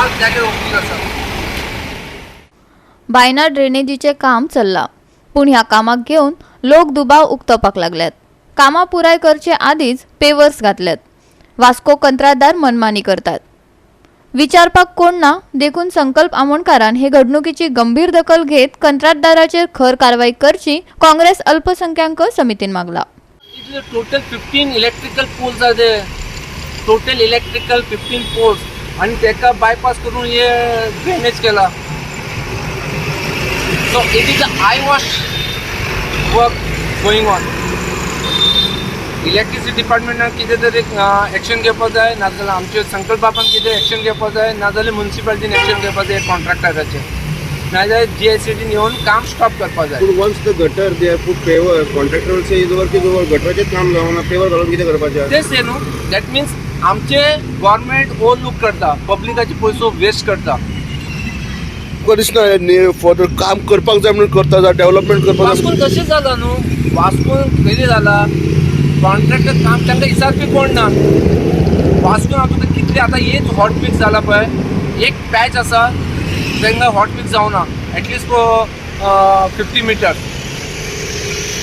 पांच जागे ओपनींग आसा. बायना ड्रेनेजीचें काम चल्लां, पूण ह्या कामाक घेवन लोक दुबाव उक्तावपाक लागल्यात. कामां पुराय करचे आदींच पेवर्स घातल्यात. वास्को कंत्राटदार मनमानी करतात, विचारपाक कोण ना. देखून संकल्प आमोणकारान हे घडणुकीची गंभीर दखल घेत कंत्राटदाराचेर खर कारवाई करची, काँग्रेस अल्पसंख्याक समितीन मागला. It is total 15 electrical poles are there. Total electrical 15 poles आणि तेका बायपास करून हे ड्रेनेज केला. So it is a eyewash work going on. Electricity डिपार्टमेंटान कितें तरी एक्शन घेवपाक जाय, नाजाल्यार आमचे संकल्पान कितें एक्शन घेवपाक जाय, नाजाल्यार मुन्सिपालिटीन एक्शन घेवपाक जाय कॉन्ट्रॅक्टराचेर, नाजाल्यार जीआयसीटीन येवन काम स्टॉप करपाक जाय. पूण once the gutter, they have put paver, contractor will say his work is over. गटराचेच काम जावना, पेवर घालून कितें करपाचें? तेच ते न्हू, that means आमचे गव्हर्मेंट ओवरलूक करता, पब्लिकाचे पयसो वेस्ट करता. तुका दिसना फर्दर काम करपाक जाय म्हणून करता जाय, डेव्हलपमेंट करपाक जाय? वास्कोन तशें जाला न्हू. वास्कोन कितें जाला, कॉन्ट्रॅक्टर काम तांकां विचारपी कोण ना. वास्कोन हांव तुका कितले आतां एक हॉट मिक्स जाला पळय, एक पॅच आसा तांकां हॉट मिक्स जावना, एटलिस्ट 50 मिटर.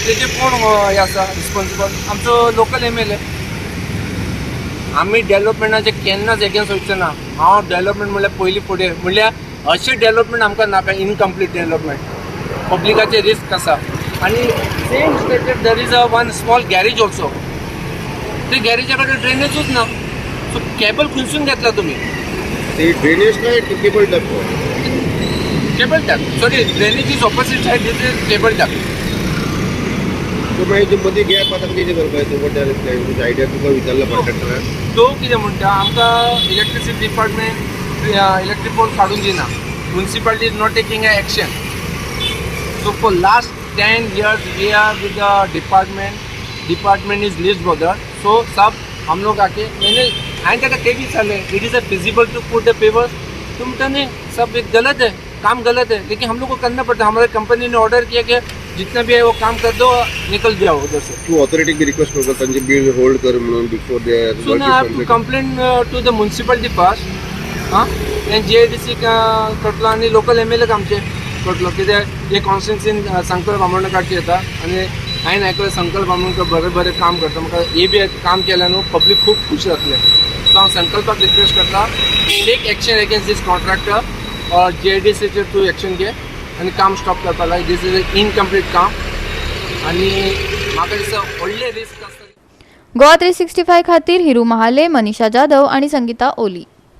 तेजे कोण हे आसा रिस्पॉन्सिबल? आमचो लोकल एमएलए. आमी डेव्हलपमेंटाचे केन्नाच एगेन्स्ट वचचे ना. हांव डेव्हलपमेंट म्हणल्यार पयलीं फुडें, म्हणल्यार अशें डेव्हलपमेंट आमकां नाका, इनकम्प्लीट डेव्हलपमेंट, पब्लिकाचे रिस्क आसा. आनी same stated, there is a one small garage also. ते गॅरेजा कडेन ड्रेनेजूच ना. सो केबल खंयसून घेतला तुमी? ते ड्रेनेज काय cable tap? Cable tap, sorry, drainage is opposite side. This is cable tap. So मागीर जे मदीं गॅप आसा, कितें करपाचें? What are तुझे आयडिया? तुका विचारला कॉन्ट्रॅक्टरान? तो कितें म्हणटा, आमकां इलेक्ट्रिसिटी डिपार्टमेंट इलेक्ट्रीक पोल काडून दिना. Municipality is not taking a action. So for last 10 years we are with the department. Department is least bother. So सब हम लोग आके मैंने हांवें ताका ते विचारलें, "It is a feasible to put the pavers?" तो म्हणटा, नहीं, सब एक गलत है, काम गलत है, लेकिन हम लोग को करना पड़ता है. हमारे कंपनी ने ऑर्डर किया कि जितना भी है वो काम कर दो, निकल जाओ उधर से. तूं ऑथॉरिटीक बी रिक्वेस्ट करता तांचे बिल होल्ड कर म्हणून before they So now I have to complain to the municipality first. हां, जीआयडीसी करतलो आनी लोकल एमएलए आमचे करतलो. कित्याक हे कॉन्स्टिट्युन्सीन संकल्प आमोणकाराची येता आनी हांवें आयकलें, संकल्प आमोणकर बरें बरें काम करता. म्हाका हे बी काम केलें न्हू, पब्लीक खूब खूश जातलें. सो हांव संकल्पाक रिक्वेस्ट करता, take action against this contractor और जीआयडीसीचेर तूं एक्शन घे आनी काम स्टॉप करपा लाय. This is a incomplete काम आनी म्हाका दिसता व्हडलें रिस्क आसता. गोवा 365 खातीर हिरू महाले, मनीषा जाधव आणि संगीता ओली.